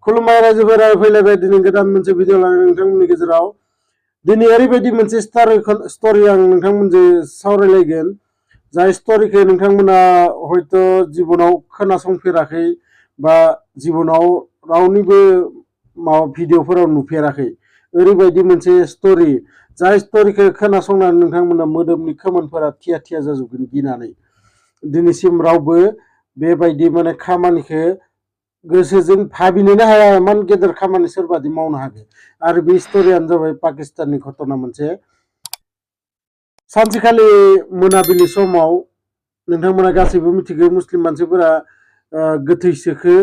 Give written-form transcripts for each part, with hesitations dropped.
खुलुमबाय रायजोफोरा फैलायबाय दिनै गोदान मोनसे भिडिअ लानानै नोंथांमोननि गेजेराव दिनै ओरैबायदि मोनसे स्टोरी आं नोंथांमोनजों सावरायलायगोन जाय स्टोरीखौ नोंथांमोना हयथ' जिबनाव खोनासंफेराखै बा जिबनाव रावनिबो माबा भिडिअफोराव नुफेराखै ओरैबायदि मोनसे स्टोरी जाय स्टोरीखौ खोनासंनानै नोंथांमोना मोदोमनि खोमोनफोरा थिया थिया जाजोबगोन गिनानै दिनैसिम रावबो बेबायदि माने खामानिखौ गोसोजों भाबिनोनो हाया इमान गेदेर खामानि सोरबादि मावनो हागौ आरो बे स्टोरीयानो जाबाय पाकिस्ताननि घटना मोनसे सानसेखालि मोनाबिलि समाव नोंथांमोना गासैबो मिथिगौ मुस्लिम मानसिफोरा गोथैसोखौ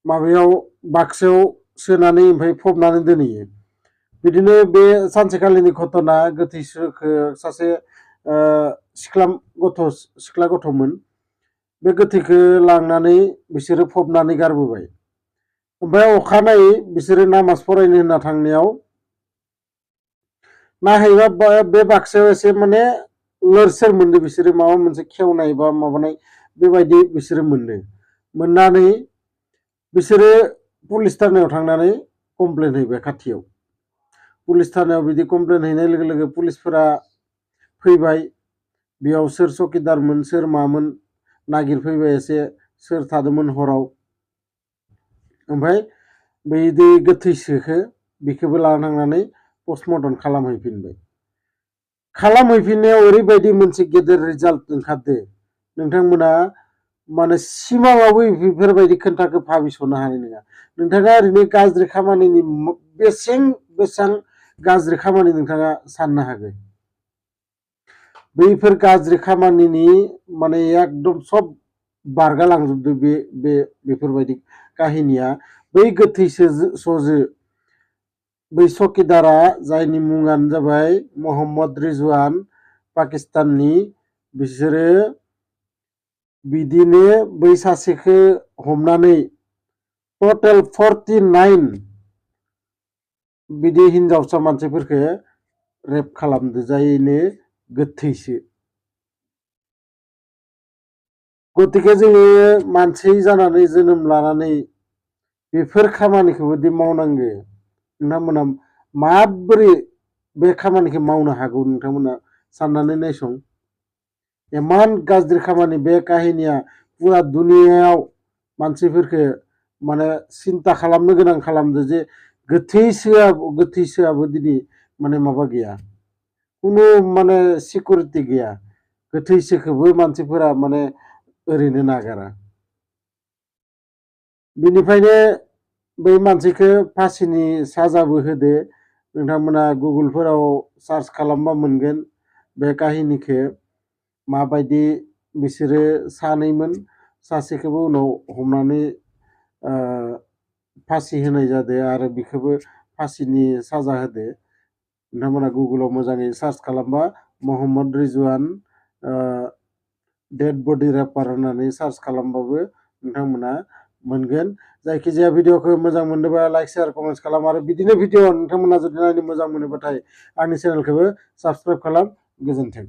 माबायाव बाक्सायाव सोनानै ओमफ्राय फबनानै दोनहैयो बिदिनो बे सानसेखालिनि घटना गोथैसोखौ सासे सिख्ला गथ'मोन बे गोथैखौ लांनानै बिसोरो फबनानै गारबोबाय ओमफ्राय अखानायै बिसोरो नामाज फरायनो होनना थांनायाव नायहैबा बे बाक्सायाव एसे माने लोरसोर मोनदों बिसोरो माबा मोनसे खेवनाय बा माबानाय बेबायदि बिसोरो मोननानै बिसोरो पुलिस थानायाव थांनानै कमप्लेन हैबाय खाथियाव पुलिस थानायाव बिदि कमप्लेन हैनाय लोगो लोगो पुलिसफोरा फैबाय बेयाव सोर चौकीदारमोन सोर मामोन नागिरफैबाय एसे सोर थादोंमोन हराव ओमफ्राय बै गोथैसोखौ बेखौबो लाना थांनानै पस्टमर्टम खालामहैफिननायाव ओरैबायदि मोनसे गेदेर रिजाल्ट ओंखारदो नोंथांमोना माने सिमाङावबो बेफोरबायदि खोथाखौ भाबिस'नो हानाय नङा नोंथाङा ओरैनो गाज्रि खामानिनि बेसेबां गाज्रि खामानि नोंथाङा साननो हागोन बैफोर गाज्रि खामानिनि माने एकदम सब बारगालांजोबदों बेफोरबायदि काहिनिया बै गोथैसोजो बै चौकीदारा जायनि मुङानो जाबाय मोहम्मद रिजवान पाकिस्ताननि बिसोरो बिदिनो बै सासेखौ हमनानै टटेल 49 बिदि हिनजावसा मानसिफोरखौ रेप खालामदो जायनो गोथैसो गतिके जोङो मानसि जानानै जोनोम लानानै बेफोर खामानिखौबोदि मावनांगो नोंथांमोना माबोरै बे खामानिखौ मावनो हागौ नोंथांमोना साननानै नायसं इमान गाज्रि खामानि बे काहिनिया पुरा दुनियायाव मानसिफोरखौ माने सिन्ता खालामनो गोनां खालामदो जे गोथैसोआबो दिनै माने माबा गैया कुनु माने सिकिउरिटि गैया गोथैसोखौबो मानसिफोरा माने ओरैनो नागारा बिनिफ्रायनो बै मानसिखौ फासिनि साजाबो होदो नोंथांमोना गुगोलफोराव सार्च खालामबा मोनगोन बे काहिनिखौ माबायदि बिसोरो सानैमोन सासेखौबो उनाव हमनानै फासि होनाय जादों आरो बिखौबो फासिनि साजा होदो नोंथांमोना गुगोलाव मोजाङै सार्च खालामबा मोहम्मद रिजवान डेड बडि रेपार होननानै सार्च खालामबाबो नोंथांमोना मोनगोन जायखिजाया भिडिअखौ मोजां मोनोबा लाइक शेयार कमेन्ट खालाम आरो बिदिनो भिडिअ नोंथांमोना जुदि नायनो मोजां मोनोबाथाय आंनि चेनेलखौबो साबस्क्राइब खालाम गोजोन्थों।